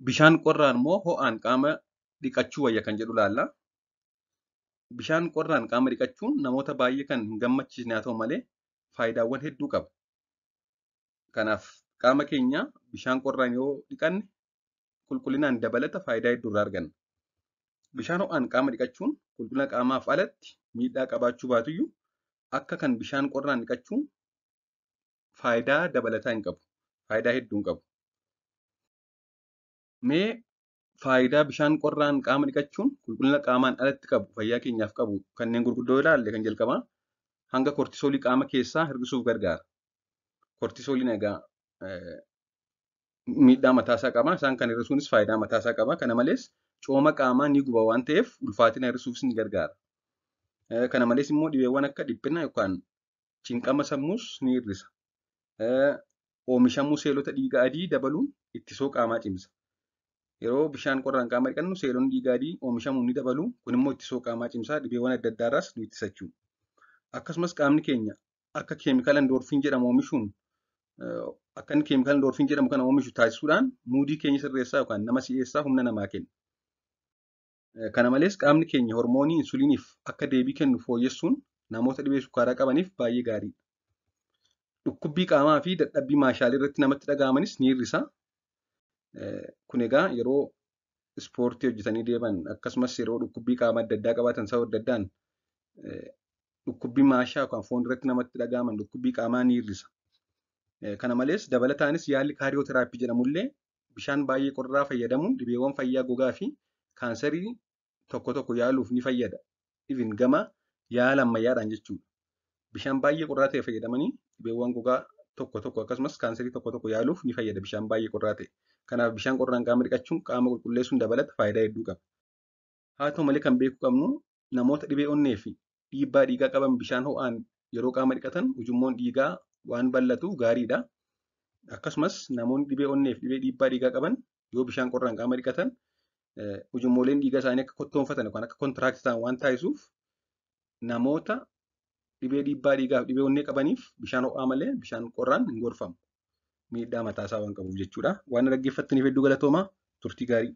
Bishaan qorraan moo ho'aan qaama dhiqachuu wayya kan jedhu ilaalla. Bishaan qorraan qaama dhiqachuun namoota baay'ee kan hin gammachiisne haa ta'u malee faayidaawwan hedduu qaba. Kanaaf qaama keenya bishaan qorraan yoo dhiqanne qulqullinaan dabalata faayidaa hedduu irraa arganna. Bishaan ho'aan qaama dhiqachuun qulqullina qaamaaf alatti miidhaa qabaachuu baatuyyuu akka kan bishaan qorraan dhiqachuu faayidaa dabalataa hin qabu. Faayidaa hedduu hin qabu. Mee faayidaa bishaan qorraan qaama dhiqachuun qulqullina qaamaan alatti qabu fayyaa keenyaaf qabu kanneen gurguddoo ilaalle kan jalqabaa hanga kortisoolii qaama keessaa hir'isuuf gargaara. Kortisooliin egaa miidhaa mataasaa qaba. Isaan kan hir'isuunis faayidaa mataasaa qaba. Kana malees cooma qaamaa ni guba waan ta'eef ulfaatina hir'isuufis ni gargaara. Kana malees immoo dhibeewwan akka dhiphina yookaan cinqama sammuus ni hir'isa. Oomishamuu seelota dhiiga adii dabaluun ittisoo qaamaa cimsa. Yeroo bishaan qorraan qaama dhiqannu seelonni dhiiga adii oomishamuun ni dabalu. Kun immoo ittisoo qaamaa cimsaa dhibeewwan adda addaarraas nu ittisa jechuudha. Akkasumas qaamni keenya akka keemikaala endoorfiin jedhamu oomishuun akka inni keemikaala endoorfiin jedhamu kana oomishu taasisuudhaan muudii keenya sirreessaa yookaan nama si'eessaa humna namaa kenna. Kana malees qaamni keenya hormoonii insuliiniif akka deebii kennu fooyyessuun namoota dhibee sukkaaraa qabaniif baay'ee gaariidha. Dhukkubbii qaamaa fi dadhabbii maashaalee irratti namatti dhaga'amanis ni hir'isa. Kun egaa yeroo ispoortii hojjetanii deeman akkasumas yeroo dhukkubbii qaamaa adda addaa qabaatan sababa adda addaan dhukkubbii maashaa yookaan foon irratti namatti dhaga'aman dhukkubbii qaamaa ni hir'isa. Kana malees dabalataanis yaalli kaariyooteraappii jedhamullee bishaan baay'ee qorraa fayyadamuun dhibeewwan fayyaa gogaa fi kaansarii tokko tokko yaaluuf ni fayyada. Even gama yaala ammayyaadhaan jechuudha. Bishaan baay'ee qorraa ta'e fayyadamanii dhibeewwan gogaa tokko tokko akkasumas kaansarii tokko tokko yaaluuf ni fayyada bishaan baay'ee qorraa ta'e. Kanaaf bishaan qorraan qaama dhiqachuun qaama qulqulleessuun dabalata faayidaa hedduu qaba. Haa ta'u malee kan beekuu qabnu namoota dhibee onnee fi dhiibbaa dhiigaa qaban bishaan ho'aan yeroo qaama dhiqatan ujummoon dhiigaa waan bal'atuuf gaariidha. Akkasumas namoonni dhibee onnee fi dhibee dhiibbaa dhiigaa qaban yoo bishaan qorraan qaama dhiqatan ujummooleen dhiigaa isaanii akka kottoonfatan yookaan akka kontiraakti ta'an waan taasisuuf namoota dhibee dhiibbaa dhiigaa fi dhibee onnee qabaniif bishaan ho'aa malee bishaan qorraan hin gorfamu. Miidhaa mataasaa waan qabuuf jechuudha. Waan dhaggeeffattaniif hedduu galatoomaa. Turtii gaarii.